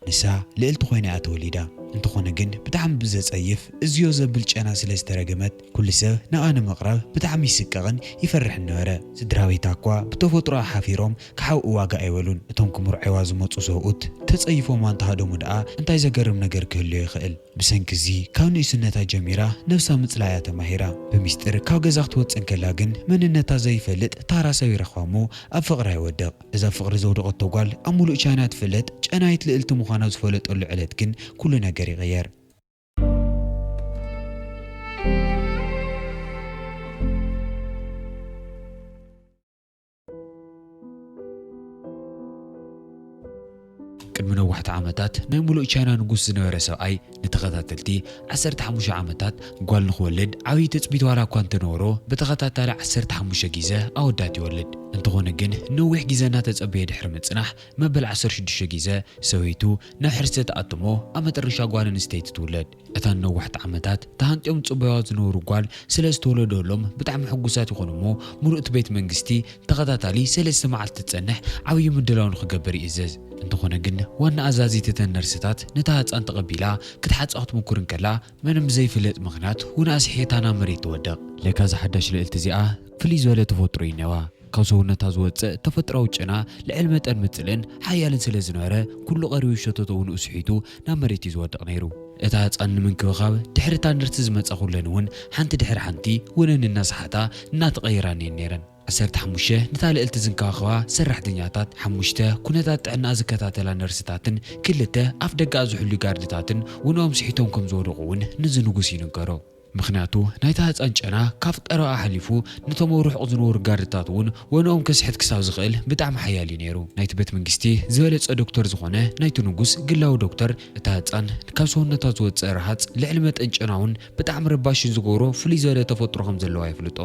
ንሳ ልእልቲ ኮይና እያ ተወሊዳ። እንተኾነ ግን ብጣዕሚ ብዘጸይፍ እዝዮ ዘብል ጨና ስለ ዝተረገመት ኩሉ ሰብ ንኣ ንምቕራብ ብጣዕሚ ይስቀቕን ይፈርሕን ነበረ። ስድራ ቤታ እኳ ብተፈጥሮኣ ሓፊሮም ክሓብእዋ ጋእ ኣይበሉን። እቶም ክምርዐዋ ዝመጹ ሰብኡት ተጸይፎማ እንተሃደሙ ደኣ እንታይ ዘገርም ነገር ክህልዮ ይኽእል? ብሰንኪ እዚ ካብ ንእስነታ ጀሚራ ነብሳ ምጽላእ እያ ተማሂራ። ብሚስጥር ካብ ገዛ ክትወጽእ እንከላ ግን መንነታ ዘይፈልጥ ታራ ሰብ ይረኽባ እሞ ኣብ ፍቕራ ይወድቕ። እዛ ፍቕሪ ዘውደቐቶ ጓል ኣብ ሙሉእ ቻይና ትፍለጥ ጨናይት ልእልቲ ምዃና ዝፈለጠሉ ዕለት ግን ኩሉ ነገር ይቕየር። ቅድሚ ነዋሕቲ ዓመታት ናይ ሙሉእ ቻይና ንጉስ ዝነበረ ሰብኣይ ንተኸታተልቲ ዓሰርተ ሓሙሽተ ዓመታት ጓል ንኽወልድ ዓብዪ ትጽቢት ዋላ እኳ እንተነበሮ፣ ብተኸታታሊ ዓሰርተ ሓሙሽተ ግዜ ኣወዳት ይወልድ። እንተኾነ ግን ነዊሕ ግዜ እናተጸበየ ድሕሪ ምጽናሕ፣ መበል ዓሰርተ ሽዱሽተ ግዜ ሰበይቱ ናብ ሕርሲ ትኣትሞ፣ ኣብ መጠረሻ ጓል ኣንስተይቲ ትውለድ። እታ ንነዋሕቲ ዓመታት ተሃንጥዮም ዝጽበይዋ ዝነበሩ ጓል ስለ ዝተወለደሎም ብጣዕሚ ሕጉሳት ይኾኑ እሞ፣ ሙሉእ እቲ ቤት መንግስቲ ተኸታታሊ ሰለስተ መዓልቲ ትጸንሕ ዓብዪ ምድላው ንኽገብር ይእዘዝ። እንተኾነ ግን ዋና ኣዛዚት እተን ነርስታት ነታ ህጻን ተቐቢላ ክትሓጽባ ክትምኩር እንከላ፣ ምንም ብዘይፍለጥ ምኽንያት እውን ኣስሒታ ናብ መሬት ትወድቕ። ለካ እዛ ሓዳሽ ልእልቲ እዚኣ ፍልይ ዝበለ ተፈጥሮ እዩ እኒአዋ። ካብ ሰውነታ ዝወጽእ ተፈጥሮኣዊ ጨና ልዕሊ መጠን ምጽልን ሓያልን ስለ ዝነበረ፣ ኩሉ ቀሪቡ ሸተተኡ ንኡ ስሒቱ ናብ መሬት እዩ ዝወድቕ ነይሩ። እታ ህጻን ንምንክብኻብ ድሕሪ እታ ነርስ ዝመጻ ኩለን እውን ሓንቲ ድሕሪ ሓንቲ ወነን እናሰሓታ እናተቐየራን እየን ነይረን። ዓሰርተ ሓሙሽተ ነታ ልእልቲ ዝንከባኸባ ሰራሕተኛታት፣ ሓሙሽተ ኩነታት ጥዕና ዝከታተላ ነርስታትን ክልተ ኣፍ ደገኣ ዝሕልዩ ጋርድታትን ውንኦም ስሒቶም ከም ዝወደቑ እውን ንዚ ንጉስ ይንገሮ። ምኽንያቱ ናይታ ህጻን ጨና ካብ ቀረባ ሓሊፉ ነቶም ኣብ ርሑቕ ዝነበሩ ጋርድታት እውን ወንኦም ከስሕት ክሳብ ዝኽእል ብጣዕሚ ሓያል እዩ ነይሩ። ናይቲ ቤት መንግስቲ ዝበለጸ ዶክተር ዝኾነ ናይቲ ንጉስ ግላዊ ዶክተር፣ እታ ህጻን ካብ ሰውነታ ዝወጽእ ረሃጽ ልዕሊ መጠን ጨና እውን ብጣዕሚ ረባሽን ዝገብሮ ፍልይ ዝበለ ተፈጥሮ ከም ዘለዋ የፍልጦ።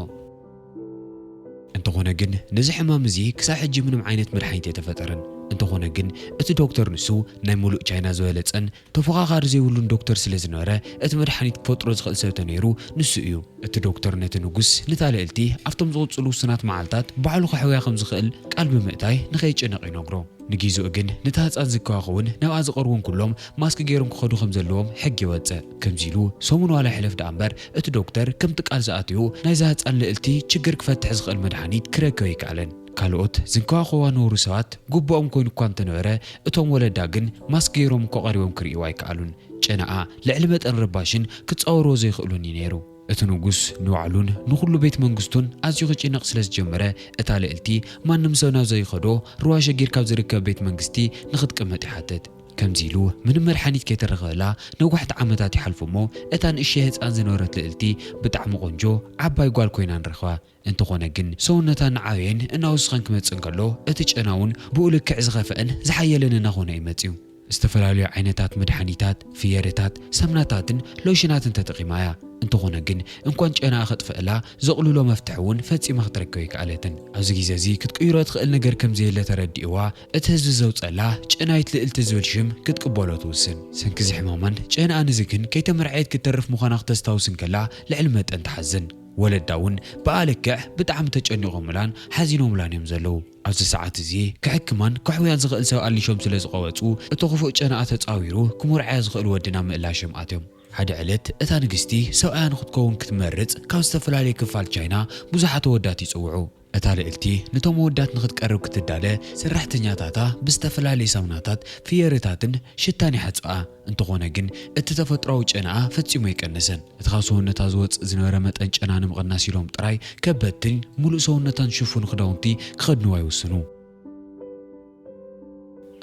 እንተኾነ ግን ነዚ ሕማም እዚ ክሳብ ሕጂ ምንም ዓይነት መድሓኒት ኣይተፈጠረን። እንተኾነ ግን እቲ ዶክተር ንሱ ናይ ሙሉእ ቻይና ዝበለጸን ተፎኻኻሪ ዘይብሉን ዶክተር ስለ ዝነበረ፣ እቲ መድሓኒት ክፈጥሮ ዝኽእል ሰብ ተነይሩ ንሱ እዩ። እቲ ዶክተር ነቲ ንጉስ ንታ ልእልቲ ኣብቶም ዝቕጽሉ ውሱናት መዓልታት ባዕሉ ከሕውያ ከም ዝኽእል ቃል ብምእታይ ንኸይጨነቕ ይነግሮ። ንጊዜኡ ግን ነታ ህጻን ዝከዋኸውን ናብኣ ዝቐርቡን ኩሎም ማስክ ገይሮም ክኸዱ ከም ዘለዎም ሕጊ ይወጽእ። ከምዚ ኢሉ ሰሙን ዋላ ይሕለፍ ደኣ እምበር፣ እቲ ዶክተር ከምቲ ቃል ዝኣተዩ ናይዛ ህጻን ልእልቲ ችግር ክፈትሕ ዝኽእል መድሓኒት ክረክብ ኣይከኣለን። ካልኦት ዝንከባኸብዋ ነበሩ ሰባት ግቡኦም ኮይኑ እኳ እንተነበረ፣ እቶም ወለዳ ግን ማስክ ገይሮም እኮ ቀሪቦም ክርእይዋ ኣይከኣሉን። ጨናኣ ልዕሊ መጠን ረባሽን ክጻወርዎ ዘይኽእሉን እዩ ነይሩ። እቲ ንጉስ ንባዕሉን ንኹሉ ቤት መንግስቱን ኣዝዩ ክጭነቕ ስለ ዝጀመረ፣ እታ ልእልቲ ማንም ሰብ ናብ ዘይኸዶ ሩዋ ሸጊር ካብ ዝርከብ ቤት መንግስቲ ንኽትቅመጥ ይሓትት። ከምዚ ኢሉ ምንም መድሓኒት ከይተረኸበላ ነዋሕቲ ዓመታት ይሓልፉ እሞ፣ እታ ንእሽተይ ህጻን ዝነበረት ልእልቲ ብጣዕሚ ቆንጆ ዓባይ ጓል ኮይና ንረኽባ። እንተኾነ ግን ሰውነታ እናዓበየን እናወሰኸን ክመጽእ እንከሎ፣ እቲ ጨና እውን ብኡ ልክዕ ዝኸፍአን ዝሓየለን እናኾነ እዩ መጺኡ። ዝተፈላለዩ ዓይነታት መድሓኒታት፣ ፍየርታት፣ ሳምናታትን ሎሽናትን ተጠቒማ እያ። እንተኾነ ግን እንኳን ጨናኣ ከጥፍእላ ዘቕልሎ መፍትሒ እውን ፈጺማ ክትረክብ ኣይከኣለትን። ኣብዚ ግዜ እዚ ክትቅይሮ ትኽእል ነገር ከም ዘየለ ተረዲእዋ፣ እቲ ህዝቢ ዘውጸላ ጨናይት ልእልቲ ዝብል ሽም ክትቅበሎ ትውስን። ሰንኪ እዚ ሕማማን ጨናኣን እዚ ግን ከይተመርዓየት ክትተርፍ ምዃና ክተስታውስ እንከላ ልዕሊ መጠን ትሓዝን። ወለዳ እውን ብኣ ልክዕ ብጣዕሚ ተጨኒቖምላን ሓዚኖምላን እዮም ዘለዉ። ኣብዚ ሰዓት እዚ ክሕክማን ከሕውያን ዝኽእል ሰብ ኣሊሾም ስለ ዝቐወጹ፣ እቲ ክፉእ ጨናኣ ተጻዊሩ ክመርዓያ ዝኽእል ወዲ ናብ ምእላሾም ኣትዮም። ሓደ ዕለት እታ ንግስቲ ሰብኣያ ንኽትከውን ክትመርጽ ካብ ዝተፈላለየ ክፋል ቻይና ብዙሓት ኣወዳት ይጽውዑ። እታ ልእልቲ ነቶም ኣወዳት ንኽትቀርብ ክትዳለ ሰራሕተኛታታ ብዝተፈላለየ ሳሙናታት፣ ፍየርታትን ሽታን ይሓጽብኣ። እንተኾነ ግን እቲ ተፈጥሮኣዊ ጨናኣ ፈጺሙ ኣይቀነሰን። እቲ ካብ ሰውነታ ዝወጽእ ዝነበረ መጠን ጨና ንምቕናስ ኢሎም ጥራይ ከበድትን ምሉእ ሰውነታን ዝሽፍኑ ክዳውንቲ ክኸድንዋ ይውስኑ።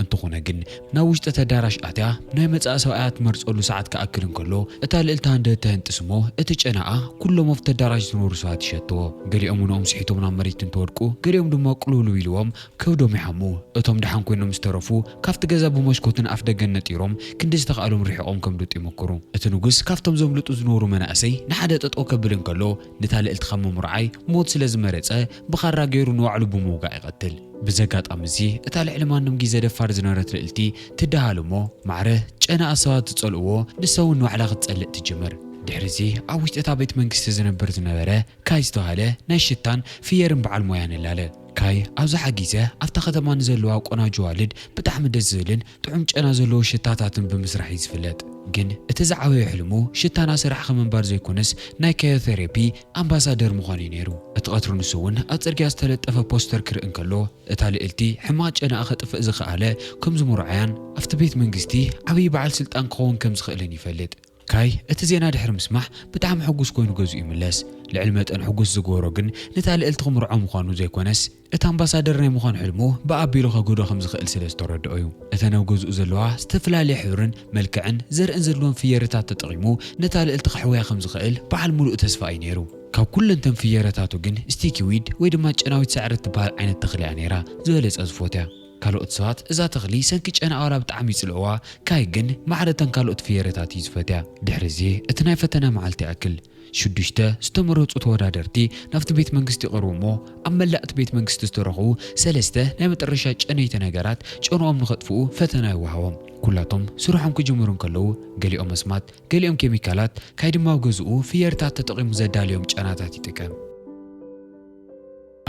እንተኾነ ግን ናብ ውሽጢ እቲ ኣዳራሽ ኣትያ ናይ መጻኢ ሰብኣያ ትመርጸሉ ሰዓት ክኣክል እንከሎ፣ እታ ልእልቲ ሃንደበት ተህንጥስ እሞ እቲ ጨናኣ ኩሎም ኣብቲ ኣዳራሽ ዝነበሩ ሰባት ይሸትዎ። ገሊኦም ውንኦም ስሒቶም ናብ መሬት እንትወድቁ፣ ገሊኦም ድማ ቅልውልው ኢልዎም ከብዶም ይሓሙ። እቶም ደሓን ኮይኖም ዝተረፉ ካብቲ ገዛ ብመስኮትን ኣፍ ደገን ነጢሮም ክንዲ ዝተኻእሎም ርሒቖም ከምልጡ ይምክሩ። እቲ ንጉስ ካብቶም ዘምልጡ ዝነበሩ መናእሰይ ንሓደ ጠጠው ከብል እንከሎ፣ ነታ ልእልቲ ካብ ምምርዓይ ሞት ስለ ዝመረጸ ብኻራ ገይሩ ንባዕሉ ብምውጋእ ይቐትል። ብዚ ኣጋጣሚ እዚ እታ ልዕሊ ማንም ግዜ ደፋር ዝነበረት ልእልቲ ትደሃል እሞ፣ ማዕረ ጨናኣ ሰባት ዝጸልእዎ ንሳ እውን ንባዕላ ክትጸልእ ትጅምር። ድሕሪ እዚ ኣብ ውሽጢ እታ ቤት መንግስቲ ዝነብር ዝነበረ ካይ ዝተባህለ ናይ ሽታን ፍየርን በዓል ሞያ ንላለ። ካይ ኣብዝሓ ግዜ ኣብታ ከተማ ንዘለዋ ቆናጁ ኣዋልድ ብጣዕሚ ደስ ዝብልን ጥዑም ጨና ዘለዎ ሽታታትን ብምስራሕ እዩ ዝፍለጥ። ግን እቲ ዝዓበየ ሕልሙ ሽታ ናሰራሕኺ ምንባር ዘይኮነስ ናይ ካዮቴራፒ ኣምባሳደር ምዃን እዩ ነይሩ። እቲ ቀትሪ ንሱ እውን ኣብ ጽርግያ ዝተለጠፈ ፖስተር ክርኢ እንከሎ፣ እታ ልእልቲ ሕማቕ ጨናኣ ከጥፍእ ዝኸኣለ ከምዚ ምርዓያን ኣብቲ ቤት መንግስቲ ዓብዪ በዓል ስልጣን ክኸውን ከም ዝኽእልን ይፈልጥ። ካይ እቲ ዜና ድሕሪ ምስማዕ ብጣዕሚ ሕጉስ ኮይኑ ገዝኡ ይምለስ። ልዕሊ መጠን ሕጉስ ዝገበሮ ግን ነታ ልእልቲ ክምርዖ ምዃኑ ዘይኮነስ፣ እቲ ኣምባሳደር ናይ ምዃን ሕልሙ ብኣቢሉ ከግህዶ ከም ዝኽእል ስለ ዝተረድኦ እዩ። እተን ኣብ ገዝኡ ዘለዋ ዝተፈላለየ ሕብርን መልክዕን ዘርእን ዘለወን ፍየርታት ተጠቒሙ ነታ ልእልቲ ከሕውያ ከም ዝኽእል በዓል ሙሉእ ተስፋ እዩ ነይሩ። ካብ ኩለን እተን ፍየረታቱ ግን ስቲኪ ዊድ ወይ ድማ ጨናዊት ሳዕሪ እትበሃል ዓይነት ተኽሊ እያ ነይራ ዝበለጸ ዝፎትያ። ካልኦት ሰባት እዛ ተኽሊ ሰንኪ ጨናኣ ዋላ ብጣዕሚ ይጽልእዋ፣ ካይ ግን ማዕረ እተን ካልኦት ፍየረታት እዩ ዝፈትያ። ድሕሪ እዚ እቲ ናይ ፈተና መዓልቲ ይኣክል። ሽዱሽተ ዝተመረጹ ተወዳደርቲ ናብቲ ቤት መንግስቲ ይቐርቡ እሞ፣ ኣብ መላእ እቲ ቤት መንግስቲ ዝተረኽቡ ሰለስተ ናይ መጠረሻ ጨነይቲ ነገራት ጨንኦም ንኸጥፍኡ ፈተና ይወሃቦም። ኩላቶም ስርሖም ክጅምሩ እንከለዉ፣ ገሊኦም ኣስማት፣ ገሊኦም ኬሚካላት፣ ካይ ድማ ኣብ ገዝኡ ፍየርታት ተጠቒሙ ዘዳለዮም ጨናታት ይጥቀም።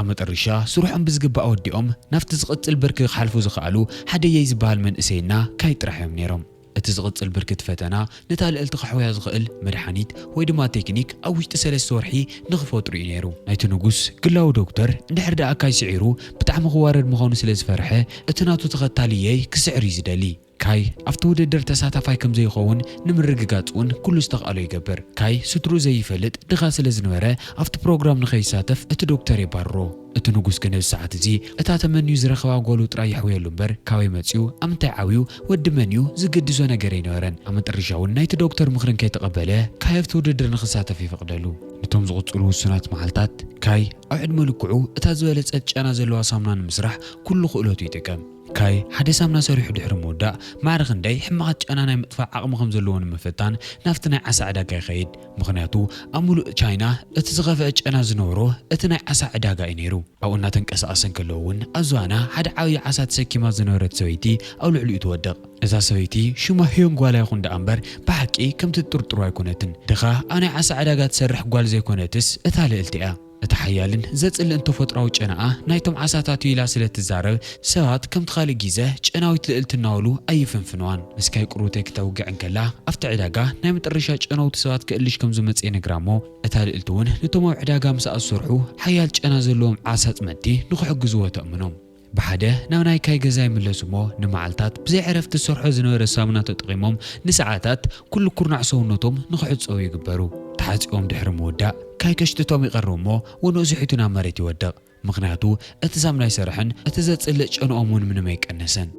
ኣብ መጠረሻ ስርሖም ብዝግባእ ወዲኦም ናብቲ ዝቕጽል ብርኪ ክሓልፉ ዝኸኣሉ ሓደየይ ዝበሃል መንእሰይና ካይ ጥራሕ እዮም ነይሮም። እቲ ዝቕጽል ብርኪ እቲ ፈተና ነታ ልእልቲ ከሕውያ ዝኽእል መድሓኒት ወይ ድማ ቴክኒክ ኣብ ውሽጢ ሰለስተ ወርሒ ንኽፈጥሩ እዩ ነይሩ። ናይቲ ንጉስ ግላዊ ዶክተር እንድሕር ደኣ ካይ ስዒሩ ብጣዕሚ ክዋረድ ምዃኑ ስለ ዝፈርሐ እቲ ናቱ ተኸታሊ የይ ክስዕር እዩ ዝደሊ። ካይ ኣብቲ ውድድር ተሳታፋይ ከም ዘይኸውን ንምርግጋጽ እውን ኩሉ ዝተኽኣሎ ይገብር። ካይ ስትሩ ዘይፈልጥ ድኻ ስለ ዝነበረ ኣብቲ ፕሮግራም ንኸይሳተፍ እቲ ዶክተር የባርሮ። እቲ ንጉስ ግን ኣብዚ ሰዓት እዚ እታ ተመንዩ ዝረኸባ ጓሉ ጥራይ የሕውየሉ እምበር ካበይ መጺኡ፣ ኣብ ምንታይ ዓብዩ፣ ወዲ መን እዩ ዝግድሶ ነገር ኣይነበረን። ኣብ መጠረሻ እውን ናይቲ ዶክተር ምኽርን ከይተቐበለ ካይ ኣብቲ ውድድር ንኽሳተፍ ይፈቕደሉ። ነቶም ዝቕጽሉ ውሱናት መዓልታት ካይ ኣብ ዕድመ ልክዑ እታ ዝበለጸት ጨና ዘለዋ ሳሙና ንምስራሕ ኩሉ ክእለቱ ይጥቀም። ካይ ሓደ ሳምና ሰሪሑ ድሕሪ ምውዳእ፣ ማዕረ ክንደይ ሕማቓት ጨና ናይ ምጥፋእ ዓቕሚ ከም ዘለዎ ንምፍታን ናብቲ ናይ ዓሳ ዕዳጋ ይኸይድ። ምኽንያቱ ኣብ ምሉእ ቻይና እቲ ዝኸፍአ ጨና ዝነበሮ እቲ ናይ ዓሳ ዕዳጋ እዩ ነይሩ። ኣብኡ እናተንቀሳቐሰ እንከሎ እውን ኣብ ዝባና ሓደ ዓብዪ ዓሳ ተሰኪማ ዝነበረት ሰበይቲ ኣብ ልዕሊኡ ትወድቕ። እዛ ሰበይቲ ሽማ ህዮን ጓላ ይኹን ደኣ እምበር ብሓቂ ከምቲ ትጥርጥሮ ኣይኮነትን። ድኻ ኣብ ናይ ዓሳ ዕዳጋ ትሰርሕ ጓል ዘይኮነትስ እታ ልእልቲ እያ። እቲ ሓያልን ዘጽልእን ተፈጥሮኣዊ ጨናኣ ናይቶም ዓሳታት እዩ ኢላ ስለ እትዛረብ፣ ሰባት ከምቲ ካልእ ግዜ ጨናዊት ልእልቲ እናበሉ ኣይፍንፍንዋን። ምስ ካይ ቁሩቴ ክተውግዕ እንከላ፣ ኣብቲ ዕዳጋ ናይ መጠረሻ ጨናውቲ ሰባት ክእልሽ ከም ዝመጽእ ይነግራ እሞ፣ እታ ልእልቲ እውን ነቶም ኣብ ዕዳጋ ምስኣ ዝሰርሑ ሓያል ጨና ዘለዎም ዓሳ ኣጽመድቲ ንኽሕግዝዎ ተእምኖም። ብሓደ ናብ ናይ ካይ ገዛ ይምለሱ እሞ፣ ንመዓልታት ብዘይ ዕረፍቲ ዝሰርሖ ዝነበረ ሳሙና ተጠቒሞም ንሰዓታት ኩሉ ኩርናዕ ሰውነቶም ንኽሕጸቡ ይግበሩ። ተሓጺቦም ድሕሪ ምውዳእ፣ ካይ ከሽትቶም ይቐርብ እሞ፣ ወንኡ ስሒቱ ናብ መሬት ይወድቕ። ምኽንያቱ፣ እቲ ሳሙና ኣይሰርሐን፣ እቲ ዘጽልእ ጨንኦም እውን ምንም ኣይቀነሰን።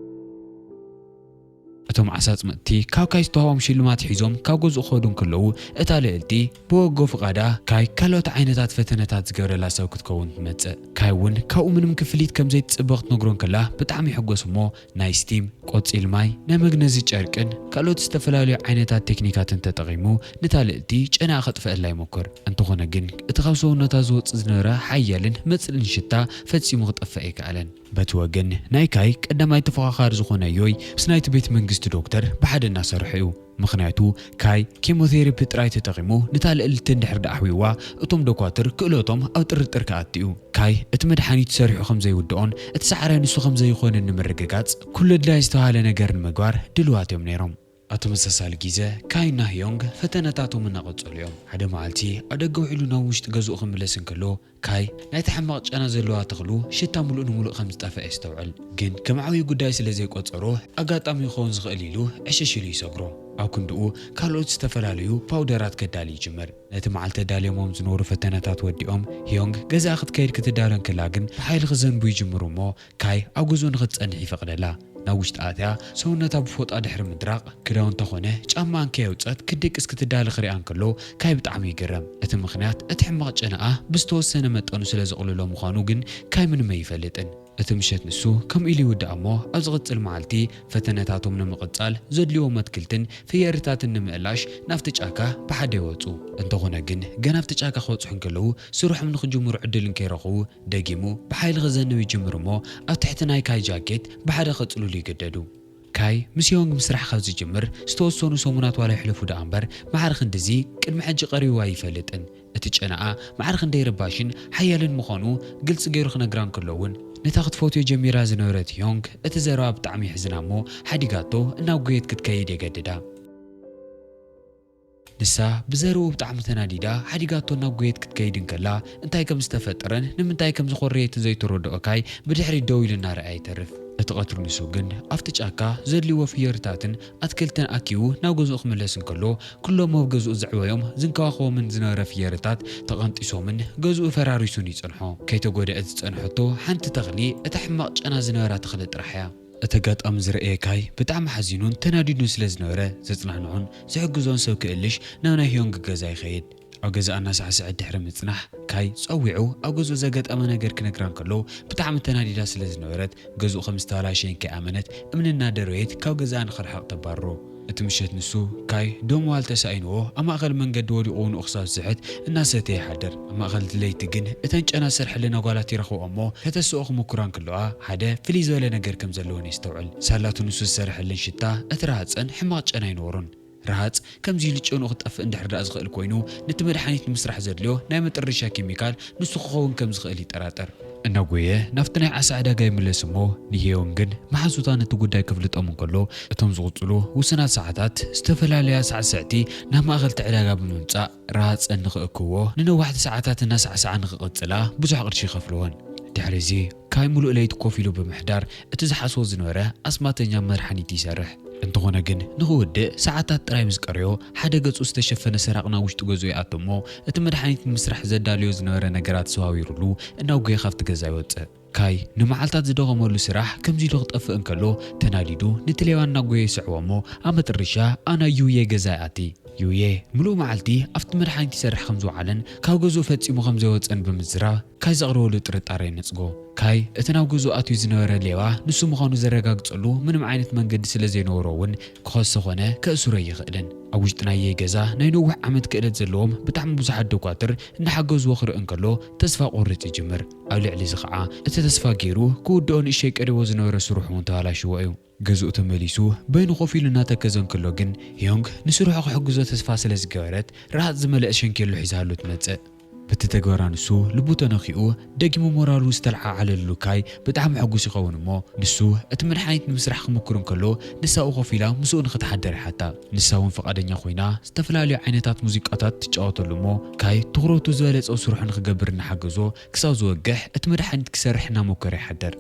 እቶም ዓሳ ኣጽመድቲ ካብ ካይ ዝተዋህቦም ሽልማት ሒዞም ካብ ገዝኡ ክኸዱ እንከለዉ፣ እታ ልእልቲ ብወጎ ፍቓዳ ካይ ካልኦት ዓይነታት ፈተነታት ዝገብረላ ሰብ ክትከውን ትመጽእ። ካይ እውን ካብኡ ምንም ክፍሊት ከም ዘይትጽበ ክትነግሮ እንከላ ብጣዕሚ ይሕጎስ እሞ፣ ናይ ስቲም፣ ቆጺል ማይ፣ ናይ መግነዚ ጨርቅን ካልኦት ዝተፈላለዩ ዓይነታት ቴክኒካትን ተጠቒሙ ነታ ልእልቲ ጨናኣ ከጥፍኣላ ይሞክር። እንተኾነ ግን እቲ ካብ ሰውነታ ዝወጽእ ዝነበረ ሓያልን መጽልእን ሽታ ፈጺሙ ክጠፍእ ኣይከኣለን። በቲ ወገን ናይ ካይ ቀዳማይ ተፎኻኻሪ ዝኾነ ዮይ ምስ ናይቲ ቤት መንግስቲ ዶክተር ብሓደ እናሰርሐ እዩ። ምኽንያቱ ካይ ኬሞቴራፒ ጥራይ ተጠቒሙ ነታ ልእልቲ እንድሕር ደኣ ኣሕዊዋ እቶም ዶኳትር ክእለቶም ኣብ ጥርጥር ክኣቱ እዩ። ካይ እቲ መድሓኒት ሰሪሑ ከም ዘይውድኦን እቲ ሰዓራይ ንሱ ከም ዘይኾነን ንምርግጋጽ ኩሉ ኣድላዪ ዝተባህለ ነገር ንምግባር ድልዋት እዮም ነይሮም። ኣብ ተመሳሳሊ ግዜ ካይና ህዮንግ ፈተነታቶም እናቐጸሉ እዮም። ሓደ መዓልቲ ኣብ ደገ ውዒሉ ናብ ውሽጢ ገዝኡ ክምለስ እንከሎ ካይ ናይቲ ሕማቕ ጨና ዘለዋ ተኽሉ ሽታ ምሉእ ንምሉእ ከም ዝጠፍአ የስተውዕል። ግን ከም ዓብዪ ጉዳይ ስለ ዘይቆጸሮ ኣጋጣሚ ክኸውን ዝኽእል ኢሉ ዕሽሽ ኢሉ ይሰግሮ። ኣብ ክንድኡ ካልኦት ዝተፈላለዩ ፓውደራት ከዳሊ ይጅምር። ነቲ መዓልቲ ኣዳልዮሞም ዝነበሩ ፈተነታት ወዲኦም ህዮንግ ገዛኣ ክትከይድ ክትዳሎ እንከላ ግን ብሓይሊ ክዘንቡ ይጅምሩ እሞ ካይ ኣብ ገዝኡ ንኽትጸንሕ ይፈቕደላ። ናብ ውሽጢ ኣትያ ሰውነታ ብፎጣ ድሕሪ ምድራቕ፣ ክዳውንታ ኾነ ጫማኣን ከየውጸት ክትድቅስ ክትዳለ ክሪኣ እንከሎ፣ ካይ ብጣዕሚ ይግረም። እቲ ምኽንያት፣ እቲ ሕማቕ ጨናኣ ብዝተወሰነ መጠኑ ስለ ዘቕልሎ ምዃኑ ግን ካይ ምንም ኣይፈልጥን። እቲ ምሸት ንሱ ከምኡ ኢሉ ይውዳእ እሞ፣ ኣብ ዝቕጽል መዓልቲ ፈተነታቶም ንምቕጻል ዘድልይዎም ኣትክልትን ፍየርታትን ንምእላሽ ናብቲ ጫካ ብሓደ ይወጹ። እንተኾነ ግን፣ ገና ኣብቲ ጫካ ክበጽሑ እንከለዉ፣ ስርሖም ንኽጅምሩ ዕድል እንከይረኽቡ፣ ደጊሙ ብሓይሊ ክዘንብ ይጅምር እሞ፣ ኣብ ትሕቲ ናይ ካይ ጃኬት ብሓደ ከጽልሉ ይግደዱ። ካይ ምስ ዮንግ ምስራሕ ካብ ዝጅምር ዝተወሰኑ ሰሙናት ዋላ ይሕለፉ ደኣ እምበር፣ ማዕረ ክንድዚ ቅድሚ ሕጂ ቀሪቡ ኣይፈልጥን። እቲ ጨናኣ ማዕረ ክንደይ ረባሽን ሓያልን ምዃኑ ግልጺ ገይሩ ክነግራ እንከሎ እውን፣ ነታ ክትፈትዮ ጀሚራ ዝነበረት ዮንግ እቲ ዘረባ ብጣዕሚ የሕዝና እሞ ሓዲጋቶ እናጎየት ክትከይድ የገድዳ። ንሳ ብዘረብኡ ብጣዕሚ ተናዲዳ ሓዲጋቶ እናጎየት ክትከይድ እንከላ፣ እንታይ ከም ዝተፈጠረን ንምንታይ ከም ዝኾረየትን ዘይተረድኦ ካይ ብድሕሪት ደው ኢሉ እናረኣየ ይተርፍ። እቲ ቀትሪ ንሱ ግን ኣብቲ ጫካ ዘድልይዎ ፍየርታትን ኣትክልትን ኣኪቡ ናብ ገዝኡ ክምለስ እንከሎ፣ ኩሎም ኣብ ገዝኡ ዘዕበዮም ዝንከባኸቦምን ዝነበረ ፍየርታት ተቐንጢሶምን ገዝኡ ፈራሪሱን ይጸንሖ። ከይተጎድአት ዝጸንሐቶ ሓንቲ ተኽሊ እታ ሕማቕ ጨና ዝነበራ ተኽሊ ጥራሕ እያ። እቲ ኣጋጣሚ ዝረኣየ ካይ ብጣዕሚ ሓዚኑን ተናዲዱን ስለ ዝነበረ፣ ዘጽናንዖን ዝሕግዞን ሰብ ክእልሽ ናብ ናይ ህዮንግ ገዛ ይኸይድ። ኣብ ገዛኣ እናሳዕስዐት ድሕሪ ምጽናሕ፣ ካይ ጸዊዑ ኣብ ገዝኡ ዘጋጠመ ነገር ክነግራ እንከሎ፣ ብጣዕሚ ተናዲዳ ስለ ዝነበረት፣ ገዝኡ ከም ዝተበላሸየን ከይኣመነት እምኒ እናደረየት ካብ ገዛኣ ንኽርሕቕ ተባርሮ። እቲ ምሸት ንሱ፣ ካይ ደም ዋል ተሳኢንዎ ኣብ ማእከል መንገዲ ወዲቑ ውንኡ ክሳብ ዝስሕት እናሰተየ ይሓድር። ኣብ ማእከል እቲ ለይቲ ግን እተን ጨና ዝሰርሐለን ኣጓላት ይረኽብኦ እሞ ከተስኦ ክምኩራ እንከለዋ፣ ሓደ ፍልይ ዝበለ ነገር ከም ዘለወን የስተውዕል። ሳላቱ ንሱ ዝሰርሐለን ሽታ እቲ ረሃጸን ሕማቕ ጨና ኣይነበሮን። ረሃጽ ከምዚ ኢሉ ጨንኡ ክጠፍእ እንድሕር ደኣ ዝኽእል ኮይኑ፣ ነቲ መድሓኒት ንምስራሕ ዘድልዮ ናይ መጠረሻ ኬሚካል ንሱ ክኸውን ከም ዝኽእል ይጠራጠር። እናጎየ ናብቲ ናይ ዓሳ ዕዳጋ ይምለስ እሞ፣ ንሄዮን ግን መሓዙታ ነቲ ጉዳይ ከፍልጦም እንከሎ፣ እቶም ዝቕጽሉ ውሱናት ሰዓታት ዝተፈላለያ ሳዕስዕቲ ናብ ማእከል እቲ ዕዳጋ ብምምጻእ፣ ረሃጸን ንኽእክብዎ ንነዋሕቲ ሰዓታት እናሳዕስዓ ንኽቕጽላ ብዙሕ ቅርሺ ይኸፍልወን። ድሕሪ እዚ፣ ካይ ምሉእ ለይቲ ኮፍ ኢሉ ብምሕዳር እቲ ዝሓስቦ ዝነበረ ኣስማተኛ መድሓኒት ይሰርሕ። እንተኾነ ግን፣ ንኽውድእ ሰዓታት ጥራይ ምስ ቀረዮ፣ ሓደ ገጹ ዝተሸፈነ ሰራቕ ናብ ውሽጢ ገዝኡ ይኣቱ እሞ፣ እቲ መድሓኒት ንምስራሕ ዘዳልዮ ዝነበረ ነገራት ሰዋዊሩሉ እናጎየ ካብቲ ገዛ ይወጽእ። ካይ ንመዓልታት ዝደኸመሉ ስራሕ ከምዚ ኢሉ ክጠፍእ እንከሎ፣ ተናዲዱ ነቲ ሌባ እናጎየ ይስዕቦ እሞ፣ ኣብ መጠረሻ ኣና ዩየ ገዛ ይኣቲ። ዩየ ምሉእ መዓልቲ ኣብቲ መድሓኒት ይሰርሕ ከም ዝወዓለን ካብ ገዝኡ ፈጺሙ ከም ዘይወጸን ብምዝራብ፣ ካይ ዘቕረበሉ ጥርጣረ የነጽጎ። ካይ እቲ ናብ ገዝኡ ኣትዩ ዝነበረ ሌባ ንሱ ምዃኑ ዘረጋግጸሉ ምንም ዓይነት መንገዲ ስለ ዘይነበሮ እውን፣ ክኸሶ ኾነ ከእስሮ ኣይኽእልን። ኣብ ውሽጢ ናይ የይ ገዛ ናይ ነዊሕ ዓመት ክእለት ዘለዎም ብጣዕሚ ብዙሓት ደኳትር እናሓገዝዎ ክርኢ እንከሎ፣ ተስፋ ቆርጽ ይጅምር። ኣብ ልዕሊ እዚ ኸዓ፣ እቲ ተስፋ ገይሩ ክውድኦ ንእሸይ ቀሪቦ ዝነበረ ስርሑ እውን ተባላሽዎ እዩ። ገዝኡ ተመሊሱ በይኑ ኮፍ ኢሉ እናተከዘ እንከሎ ግን፣ ዮንግ ንስርሑ ክሕግዞ ተስፋ ስለ ዝገበረት፣ ረሃጽ ዝመልአ ሸንኬሎ ሒዛሉ ትመጽእ። በቲ ተግባራ ንሱ ልቡ ተነኺኡ፣ ደጊሙ ሞራሉ ዝተለዓዓለሉ ካይ ብጣዕሚ ሕጉስ ይኸውን እሞ፣ ንሱ እቲ መድሓኒት ንምስራሕ ክምኩር እንከሎ፣ ንሳ ኣብኡ ኮፍ ኢላ ምስኡ ንኽትሓድር ይሓታ። ንሳ እውን ፍቓደኛ ኮይና፣ ዝተፈላለዩ ዓይነታት ሙዚቃታት ትጫወተሉ እሞ፣ ካይ ትኹረቱ ዝበለጸ ኣብ ስርሑ ንኽገብር እናሓገዞ፣ ክሳብ ዝወግሕ እቲ መድሓኒት ክሰርሕ እናመኮረ ይሓድር።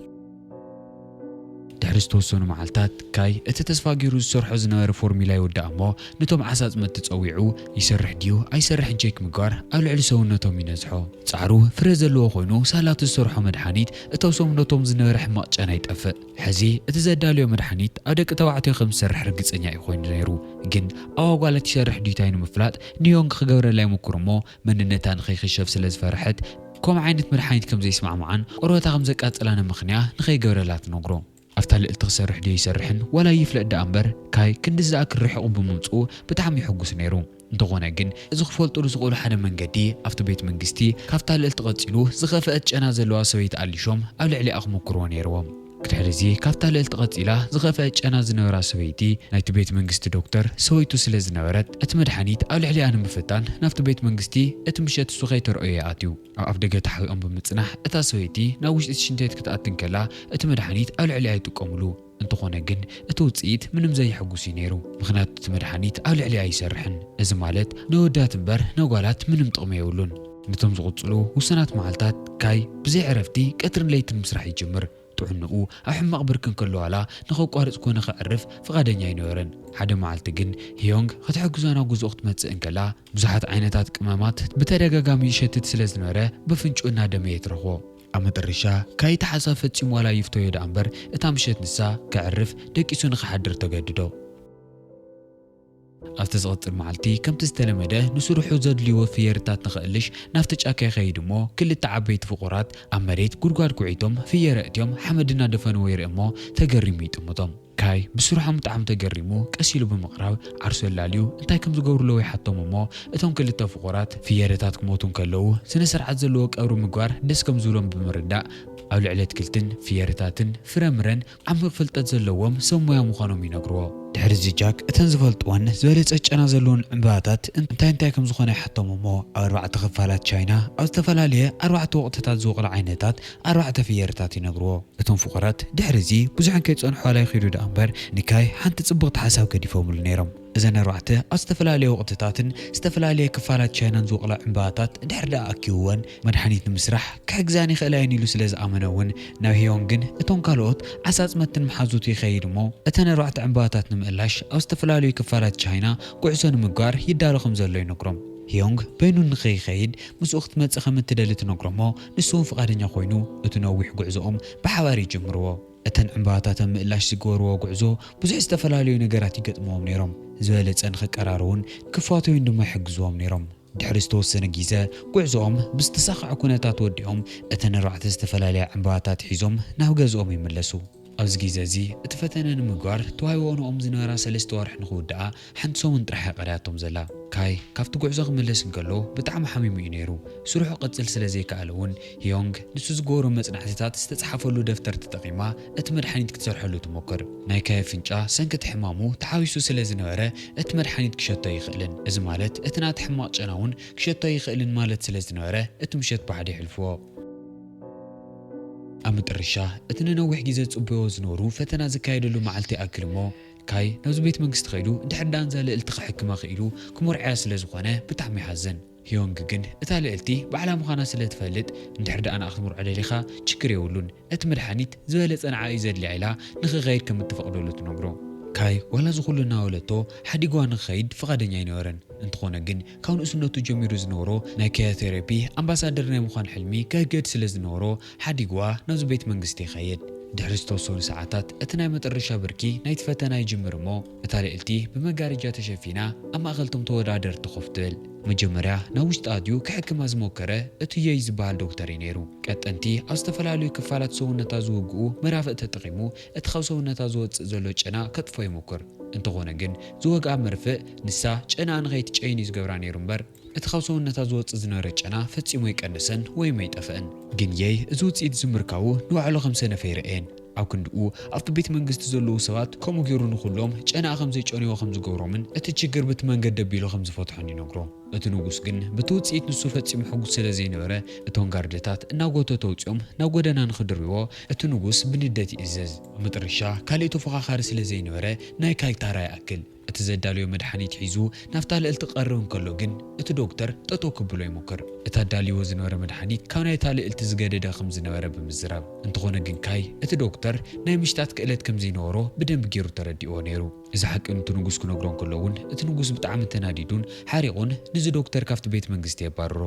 ድሕሪ ዝተወሰኑ መዓልታት፣ ካይ እቲ ተስፋ ገይሩ ዝሰርሖ ዝነበረ ፎርሙላ ይውዳእ እሞ፣ ነቶም ዓሳጽመቲ ጸዊዑ፣ ይሰርሕ ድዩ ኣይሰርሕን ቼክ ምግባር ኣብ ልዕሊ ሰውነቶም ይነዝሖ። ጻዕሩ ፍረ ዘለዎ ኮይኑ፣ ሳላቱ ዝሰርሖ መድሓኒት እቶም ሰውነቶም ዝነበረ ሕማቕ ጨና ይጠፍእ። ሕዚ እቲ ዘዳለዮ መድሓኒት ኣብ ደቂ ተባዕትዮ ከም ዝሰርሕ ርግጸኛ እዩ ኮይኑ ነይሩ። ግን ኣብ ኣጓላት ይሰርሕ ድዩ እንታይ ንምፍላጥ ንዮንግ ክገብረላ ይምኩር እሞ፣ መንነታ ንኸይክሸፍ ስለ ዝፈርሐት፣ ከምኡ ዓይነት መድሓኒት ከም ዘይስማዕምዓን ቆርበታ ከም ዘቃጽላ ንምኽንያ ንኸይገብረላ ትነግሮ። ኣብታ ልእልቲ ክሰርሕ ድዩ ይሰርሕን ዋላ ይፍለጥ ደኣ እምበር፣ ካይ ክንዲ ዝኣክል ርሒቑ ብምምጽኡ ብጣዕሚ ይሕጉስ ነይሩ። እንተኾነ ግን፣ እዚ ክፈልጡሉ ዝኽእሉ ሓደ መንገዲ፣ ኣብቲ ቤት መንግስቲ ካብታ ልእልቲ ቀጺሉ ዝኸፍአት ጨና ዘለዋ ሰበይቲ ኣሊሾም ኣብ ልዕሊኣ ክምኩርዎ ነይርዎም። ድሕሪ እዚ፣ ካብታ ልእልቲ ቀጺላ ዝኸፍአት ጨና ዝነበራ ሰበይቲ ናይቲ ቤት መንግስቲ ዶክተር ሰበይቱ ስለ ዝነበረት፣ እቲ መድሓኒት ኣብ ልዕሊኣ ንምፍታን ናብቲ ቤት መንግስቲ እቲ ምሸት እሱ ከይተረኣዮ ይኣትዩ። ኣብ ኣፍደገ ተሓቢኦም ብምጽናሕ፣ እታ ሰበይቲ ናብ ውሽጢ እቲ ሽንት ቤት ክትኣቲ እንከላ፣ እቲ መድሓኒት ኣብ ልዕሊኣ ይጥቀሙሉ። እንተኾነ ግን፣ እቲ ውጽኢት ምንም ዘየሐጉስ እዩ ነይሩ። ምኽንያቱ፣ እቲ መድሓኒት ኣብ ልዕሊኣ ኣይሰርሕን። እዚ ማለት፣ ነወዳት እምበር ነጓላት ምንም ጥቕሚ የብሉን። ነቶም ዝቕጽሉ ውሱናት መዓልታት፣ ካይ ብዘይ ዕረፍቲ ቀትርን ለይትን ምስራሕ ይጅምር። ጥዕንኡ ኣብ ሕማቕ ብርኪ እንከሎ ዋላ ንኸቋርጽ ኮነ ከዕርፍ ፍቓደኛ ኣይነበረን። ሓደ መዓልቲ ግን፣ ሂዮንግ ክትሕግዞ ናብ ገዝኡ ክትመጽእ እንከላ፣ ብዙሓት ዓይነታት ቅመማት ብተደጋጋሚ ይሸትት ስለ ዝነበረ፣ በፍንጭኡ እናደመየ ትረኽቦ። ኣብ መጠረሻ፣ ካይ እቲ ሓሳብ ፈጺሙ ዋላ ይፍተዮ ደኣ እምበር፣ እታ ምሸት ንሳ ከዕርፍ ደቂሱ ንኽሓድር ተገድዶ። ኣብቲ ዝቕጽል መዓልቲ፣ ከምቲ ዝተለመደ፣ ንስርሑ ዘድልይዎ ፍየርታት ንኽእልሽ ናብቲ ጫካ ይኸይድ እሞ፣ ክልተ ዓበይቲ ፍቑራት ኣብ መሬት ጉድጓድ ኩዒቶም፣ ፍየር ኣእትዮም፣ ሓመድ እናደፈንዎ ይርኢ እሞ፣ ተገሪሙ ይጥምቶም። ካይ ብስርሖም ብጣዕሚ ተገሪሙ፣ ቀስ ኢሉ ብምቕራብ፣ ዓርሱ ኣላልዩ፣ እንታይ ከም ዝገብሩ ኣለዎ ይሓቶም እሞ፣ እቶም ክልተ ፍቑራት፣ ፍየርታት ክሞቱ እንከለዉ፣ ስነ ስርዓት ዘለዎ ቀብሪ ምግባር ደስ ከም ዝብሎም ብምርዳእ፣ ኣብ ልዕሊ ኣትክልትን ፍየርታትን ፍረምረን ዓሚቕ ፍልጠት ዘለዎም ሰብ ሞያ ምዃኖም ይነግርዎ። ድሕሪ እዚ ጃክ እተን ዝፈልጥወን ዝበለጸ ጨና ዘለወን ዕምባባታት እንታይ እንታይ ከም ዝኾነ ይሓቶም እሞ፣ ኣብ ኣርባዕተ ክፋላት ቻይና ኣብ ዝተፈላለየ ኣርባዕተ ወቕትታት ዝወቕሉ ዓይነታት ኣርባዕተ ፍየርታት ይነግርዎ። እቶም ፍቑራት ድሕሪ እዚ ብዙሕ ከይጸንሑ ዋላ ይኺዱ ደኣ እምበር፣ ንካይ ሓንቲ ጽብቕቲ ሓሳብ ገዲፎምሉ ነይሮም። እዘን ኣርባዕተ ኣብ ዝተፈላለየ ወቕትታትን ዝተፈላለየ ክፋላት ቻይናን ዝወቕላ ዕምባባታት ድሕሪ ደኣ ኣኪብወን፣ መድሓኒት ንምስራሕ ክሕግዛን ይኽእላ እየን ኢሉ ስለ ዝኣመነ እውን፣ ናብ ሂዮንግን እቶም ካልኦት ዓሳጽመትን መሓዙቱ ይኸይድ እሞ፣ እተን ኣርባዕተ ዕምባባታት ንምእላሽ ኣብ ዝተፈላለዩ ክፋላት ቻይና ጉዕዞ ንምግባር ይዳሎ ከም ዘሎ ይነግሮም። ሂዮንግ በይኑ ንኸይኸይድ ምስኡ ክትመጽእ ከም እትደሊ ትነግሮ እሞ፣ ንሱ እውን ፍቓደኛ ኮይኑ እቲ ነዊሕ ጉዕዞኦም ብሓባር ይጅምርዎ። እተን ዕምባባታት ኣብ ምእላሽ ዝገበርዎ ጉዕዞ ብዙሕ ዝተፈላለዩ ነገራት ይገጥምዎም ነይሮም። ዝበለጸ ንኽቀራረቡን ክፋተዩን ድማ ይሕግዝዎም ነይሮም። ድሕሪ ዝተወሰነ ግዜ ጉዕዞኦም ብዝተሳኽዐ ኩነታት ወዲኦም፣ እተን ኣርባዕተ ዝተፈላለያ ዕምባባታት ሒዞም ናብ ገዝኦም ይምለሱ። ኣብዚ ግዜ እዚ እቲ ፈተነ ንምግባር ተዋሂቦንኦም ዝነበራ ሰለስተ ወርሒ ንኽውድኣ ሓንቲ ሰሙን ጥራሕ እያ ቀርያቶም ዘላ። ካይ ካብቲ ጉዕዞ ክምለስ እንከሎ ብጣዕሚ ሓሚሙ እዩ ነይሩ። ስርሑ ክቕጽል ስለ ዘይከኣለ እውን፣ ሂዮንግ ንሱ ዝገበሮ መጽናዕትታት ዝተጻሕፈሉ ደፍተር ተጠቒማ እቲ መድሓኒት ክትሰርሐሉ ትሞክር። ናይ ካይ ኣፍንጫ ሰንኪ እቲ ሕማሙ ተሓዊሱ ስለ ዝነበረ፣ እቲ መድሓኒት ክሸቶ ኣይኽእልን። እዚ ማለት እቲ ናቲ ሕማቕ ጨና እውን ክሸቶ ኣይኽእልን ማለት ስለ ዝነበረ፣ እቲ ምሸት ብሓደ የሕልፍዎ። ኣብ መጠረሻ፣ እቲ ንነዊሕ ግዜ ዝጽበዮ ዝነበሩ ፈተና ዝካየደሉ መዓልቲ ይኣክል እሞ፣ ካይ ናብዚ ቤት መንግስቲ ከይዱ፣ እንድሕር ደኣ ነዛ ልእልቲ ክሕክማ ክኢሉ ክመርዓያ ስለ ዝኾነ ብጣዕሚ ይሓዝን። ሂዮንግ ግን እታ ልእልቲ ባዕላ ምዃና ስለ ትፈልጥ፣ እንድሕር ደኣ ንኣ ክትምርዖ ደሊኻ ችግር የብሉን፣ እቲ መድሓኒት ዝበለጸ ንዓ እዩ ዘድልያ ኢላ ንኽኸይድ ከም እትፈቕደሉ ትነግሮ። ካይ ዋላ እዚ ኩሉ እናበለቶ ሓዲግዋ ንኽኸይድ ፍቓደኛ ኣይነበረን። እንተኾነ ግን ካብ ንእስነቱ ጀሚሩ ዝነበሮ ናይ ክሪዮቴራፒ ኣምባሳደር ናይ ምዃን ሕልሚ ከህገድ ስለ ዝነበሮ ሓዲግዋ ናብዚ ቤት መንግስቲ ይኸይድ። ድሕሪ ዝተወሰኑ ሰዓታት እቲ ናይ መጠረሻ ብርኪ ናይቲ ፈተና ይጅምር እሞ እታ ልእልቲ ብመጋረጃ ተሸፊና ኣብ ማእኸል እቶም ተወዳደርቲ ኮፍ ትብል። መጀመርያ ናብ ውሽጢ ኣትዩ ክሕክማ ዝሞከረ እቲ የይ ዝበሃል ዶክተር እዩ ነይሩ። ቀጠንቲ ኣብ ዝተፈላለዩ ክፋላት ሰውነታ ዝውግኡ መራፍእ ተጠቒሙ እቲ ካብ ሰውነታ ዝወጽእ ዘሎ ጨና ከጥፎ ይሞክር። እንተኾነ ግን ዝወግኣ መርፍእ ንሳ ጨናኣ ንኸይትጨይን እዩ ዝገብራ ነይሩ እምበር እቲ ካብ ሰውነታ ዝወጽእ ዝነበረ ጨና ፈጺሙ ኣይቀነሰን ወይም ኣይጠፍአን። ግን የይ እዚ ውጽኢት እዚ ምርካቡ ንባዕሉ ከም ሰነፈ ኣይረኣየን። ኣብ ክንድኡ ኣብቲ ቤት መንግስቲ ዘለዉ ሰባት ከምኡ ገይሩ ንኹሎም ጨናኣ ከም ዘይጨንዎ ከም ዝገብሮምን እቲ ችግር ብቲ መንገዲ ኣቢሉ ከም ዝፈትሖን ይነግሮ። እቲ ንጉስ ግን በቲ ውጽኢት ንሱ ፈጺሙ ሕጉስ ስለ ዘይነበረ፣ እቶም ጋርድታት እናጎተቱ ኣውጺኦም ናብ ጎደና ንኽድርብዎ እቲ ንጉስ ብንደት ይእዝዝ። ኣብ መጠረሻ ካልእ ተፎኻኻሪ ስለ ዘይነበረ ናይ ካይ ታራ ይኣክል። እቲ ዘዳለዮ መድሓኒት ሒዙ ናብታ ልእልቲ ክቐርብ እንከሎ ግን እቲ ዶክተር ጠጠው ክብሎ ይሞክር። እቲ ኣዳልይዎ ዝነበረ መድሓኒት ካብ ናይታ ልእልቲ ዝገደደ ከም ዝነበረ ብምዝራብ። እንተኾነ ግን ካይ እቲ ዶክተር ናይ ምሽጣት ክእለት ከም ዘይነበሮ ብደንቢ ገይሩ ተረዲእዎ ነይሩ። እዚ ሓቂ ነቲ ንጉስ ክነግሮ እንከሎ እውን እቲ ንጉስ ብጣዕሚ ተናዲዱን ሓሪቑን ነዚ ዶክተር ካብቲ ቤት መንግስቲ የባርሮ።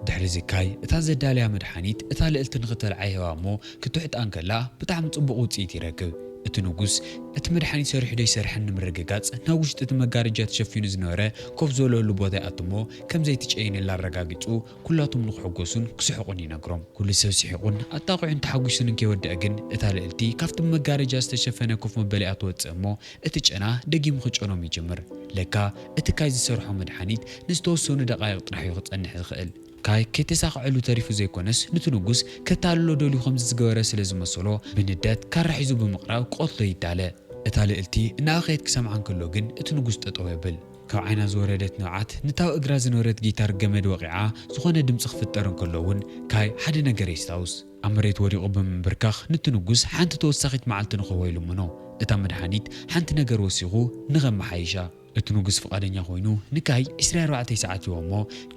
ድሕሪ እዚ ካይ እታ ዘዳለያ መድሓኒት እታ ልእልቲ ንኽተልዓ ይህባ እሞ ክትውሕጣ እንከላ ብጣዕሚ ጽቡቕ ውጽኢት ይረክብ። እቲ ንጉስ እቲ መድሓኒት ሰሪሑ ዶ ኣይሰርሐን ንምርግጋጽ ናብ ውሽጢ እቲ መጋረጃ ተሸፊኑ ዝነበረ ኮፍ ዝበለሉ ቦታ ይኣቱ እሞ ከም ዘይትጨይነላ ኣረጋጊጹ ኩላቶም ንኽሕጎሱን ክስሕቑን ይነግሮም። ኩሉ ሰብ ስሒቑን ኣጣቒዑን ተሓጒሱን እንከይወደአ ግን እታ ልእልቲ ካብቲ ብመጋረጃ ዝተሸፈነ ኮፍ መበሊኣ ትወጽእ እሞ እቲ ጨና ደጊሙ ክጨኖም ይጅምር። ለካ እቲ ካይ ዝሰርሖ መድሓኒት ንዝተወሰኑ ደቓይቕ ጥራሕ እዩ ክጸንሕ ዝኽእል። ካይ ከይተሳኽዐሉ ተሪፉ ዘይኮነስ፣ ነቲ ንጉስ ከታልሎ ደልዩ ከምዚ ዝገበረ ስለ ዝመሰሎ፣ ብንደት ካራ ሒዙ ብምቕራብ ክቐትሎ ይዳለ። እታ ልእልቲ እናበኸየት ክሰምዓ እንከሎ ግን፣ እቲ ንጉስ ጠጠው የብል። ካብ ዓይና ዝወረደት ንብዓት፣ ነታ ኣብ እግራ ዝነበረት ጊታር ገመድ ወቒዓ፣ ዝኾነ ድምጺ ክፍጠር እንከሎ እውን፣ ካይ ሓደ ነገር የስታውስ። ኣብ መሬት ወዲቑ ብምንብርካኽ፣ ነቲ ንጉስ ሓንቲ ተወሳኺት መዓልቲ ንኽህቦ ይልምኖ። እታ መድሓኒት ሓንቲ ነገር ወሲኹ ንኸመሓይሻ። እቲ ንጉስ ፍቓደኛ ኮይኑ፣ ንካይ ዕስራ ኣርባዕተ ሰዓት ይህቦ እሞ፣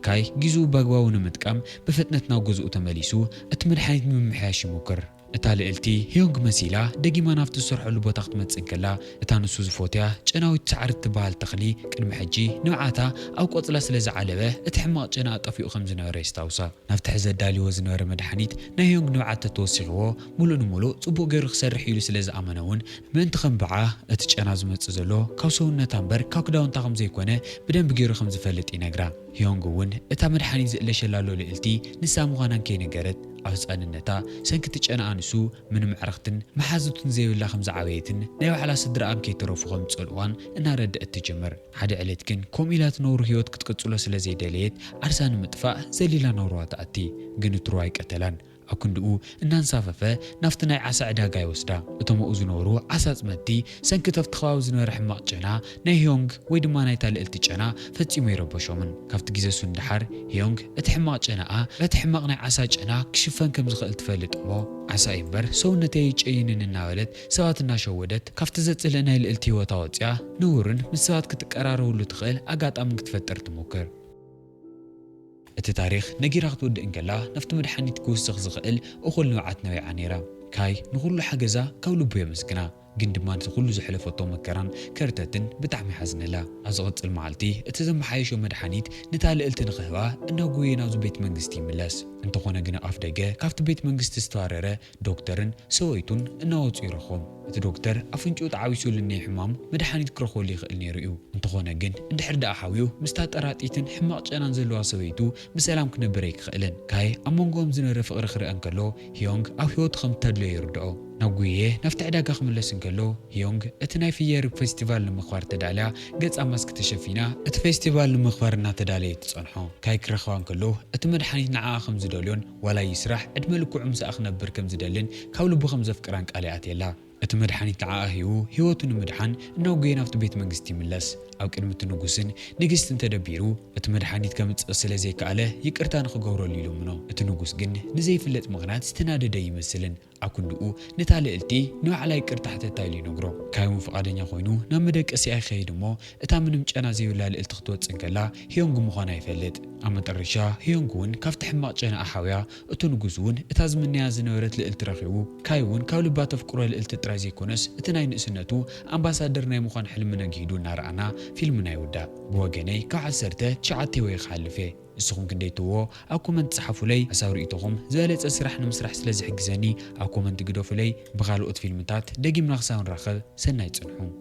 ካይ ግዜኡ ብኣግባቡ ንምጥቃም ብፍጥነት ናብ ገዝኡ ተመሊሱ እቲ መድሓኒት ንምምሕያሽ ይሞክር። እታ ልእልቲ ሂዮንግ መሲላ ደጊማ ናብቲ ዝሰርሐሉ ቦታ ክትመጽእ እንከላ፣ እታ ንሱ ዝፎትያ ጨናዊት ሳዕሪ እትበሃል ተኽሊ ቅድሚ ሕጂ ንብዓታ ኣብ ቆጽላ ስለ ዝዓለበ፣ እቲ ሕማቕ ጨናኣ ጠፊኡ ከም ዝነበረ የስታውሳ። ናብቲ ሕዚ ኣዳልይዎ ዝነበረ መድሓኒት ናይ ሂዮንግ ንብዓት ተተወሲኽዎ፣ ምሉእ ንምሉእ ጽቡቕ ገይሩ ክሰርሕ ኢሉ ስለ ዝኣመነ እውን፣ ምእንቲ ከንብዓ እቲ ጨና ዝመጽእ ዘሎ ካብ ሰውነታ እምበር ካብ ክዳውንታ ከም ዘይኮነ ብደንቢ ገይሩ ከም ዝፈልጥ ይነግራ። ሂዮንግ እውን እታ መድሓኒት ዝእለሸላ ዘሎ ልእልቲ ንሳ ምዃና እንከይነገረት፣ ኣብ ህጻንነታ ሰንኪ እቲ ጨናኣ ንሱ ምንም ዕርኽትን መሓዙትን ዘይብላ ከም ዝዓበየትን ናይ ባዕላ ስድራኣ እንከይተረፉ ከም ዝጸልእዋን እናረድአት ትጅምር። ሓደ ዕለት ግን ከምኡ ኢላ ትነብሮ ህይወት ክትቅጽሎ ስለ ዘይደለየት ዓርሳ ንምጥፋእ ዘሊላ ናብራኣ ትኣቲ። ግን እትሮ ኣይቀተላን። ኣብ ክንድኡ እናንሳፈፈ ናብቲ ናይ ዓሳ ዕዳጋ ይወስዳ። እቶም ኣብኡ ዝነበሩ ዓሳ ኣጽመድቲ ሰንኪ ኣብቲ ከባቢ ዝነበረ ሕማቕ ጨና ናይ ህዮንግ ወይ ድማ ናይታ ልእልቲ ጨና ፈጺሙ ይረበሾምን። ካብቲ ግዜ እሱ ንደሓር ህዮንግ እቲ ሕማቕ ጨናኣ በቲ ሕማቕ ናይ ዓሳ ጨና ክሽፈን ከም ዝኽእል ትፈልጥ እሞ ዓሳ እዩ እምበር ሰውነተይ ኣይጨይንን እናበለት ሰባት እናሸወደት ካብቲ ዘጽልእ ናይ ልእልቲ ህይወታ ወጺኣ ንቡርን ምስ ሰባት ክትቀራረበሉ ትኽእል ኣጋጣምን ክትፈጥር ትሞክር። እቲ ታሪኽ ነጊራ ክትውድእ እንከላ ናብቲ መድሓኒት ክውስኽ ዝኽእል እኹል ንብዓት ነቢዓ ነይራ። ካይ ንኹሉ ሓገዛ ካብ ልቡ የመስግና፣ ግን ድማ ነቲ ኩሉ ዘሕለፈቶ መከራን ከርተትን ብጣዕሚ ይሓዝነላ። ኣብ ዝቕጽል መዓልቲ እቲ ዘመሓየሾ መድሓኒት ነታ ልእልቲ ንኽህባ እናጎየ ናብዚ ቤት መንግስቲ ይምለስ። እንተኾነ ግን ኣብ ኣፍ ደገ ካብቲ ቤት መንግስቲ ዝተባረረ ዶክተርን ሰበይቱን እናወጹ ይረኽቦም። እቲ ዶክተር ኣፍንጭኡ ተዓዊሱሉ እኒሀ ሕማሙ መድሓኒት ክረኽበሉ ይኽእል ነይሩ እዩ። እንተኾነ ግን እንድሕር ደኣ ሓውዩ ምስታ ጠራጢትን ሕማቕ ጨናን ዘለዋ ሰበይቱ ብሰላም ክነብር ኣይክኽእልን። ካይ ኣብ መንጎኦም ዝነበረ ፍቕሪ ክርአ እንከሎ ህዮንግ ኣብ ህይወቱ ከም እተድልዮ ይርድኦ። ናብ ጉየ ናብቲ ዕዳጋ ክምለስ እንከሎ ህዮንግ እቲ ናይ ፍየሪ ፌስቲቫል ንምኽባር ተዳልያ ገጻ ማስክ ተሸፊና እቲ ፌስቲቫል ንምኽባር እናተዳለየ ትጸንሖ። ካይ ክረኽባ እንከሎ እቲ መድሓኒት ንዓኣ ከም ዝደልዮን ዋላ ይስራሕ ዕድመ ልክዑ ምስኣ ክነብር ከም ዝደልን ካብ ልቡ ከም ዘፍቅራን ቃል ይኣትየላ። እቲ መድሓኒት ንዓኣ ሂቡ ህይወቱ ንምድሓን እናጎየ ናብቲ ቤት መንግስቲ ይምለስ። ኣብ ቅድሚ እቲ ንጉስን ንግስትን ተደቢሩ እቲ መድሓኒት ከምጽእ ስለ ዘይከኣለ ይቅርታ ንኽገብረሉ ይልምኖ። እቲ ንጉስ ግን ንዘይፍለጥ ምኽንያት ዝተናደደ ይመስልን ኣብ ክንድኡ ነታ ልእልቲ ንባዕላ ይቅርታ ሕተታ ኢሉ ይነግሮ። ካይ እውን ፍቓደኛ ኮይኑ ናብ መደቀሲኣ ይኸይድ እሞ እታ ምንም ጨና ዘይብላ ልእልቲ ክትወጽእ እንከላ ህዮንግ ምዃና ይፈልጥ። ኣብ መጠረሻ ህዮንግ እውን ካብቲ ሕማቕ ጨናኣ ሓውያ እቲ ንጉስ እውን እታ ዝምነያ ዝነበረት ልእልቲ ረኺቡ ካይ እውን ካብ ልባ ተፍቅሮ ልእልቲ ጥራይ ዘይኮነስ እቲ ናይ ንእስነቱ ኣምባሳደር ናይ ምዃን ሕልሚ ነጊዱ እናረኣና ፊልምና ይውዳእ። ብወገነይ ካብ ዓሰርተ ትሽዓተ ወይ ክሓልፍ እየ። ንስኹም ክንደይ ትብዎ ኣብ ኮመንት ጸሓፉለይ። ሓሳብ ርእይቶኹም ዝበለጸ ስራሕ ንምስራሕ ስለ ዝሕግዘኒ ኣብ ኮመንት ግደፉለይ። ብኻልኦት ፊልምታት ደጊምና ክሳብ ንራኸብ ሰናይ ጽንሑ።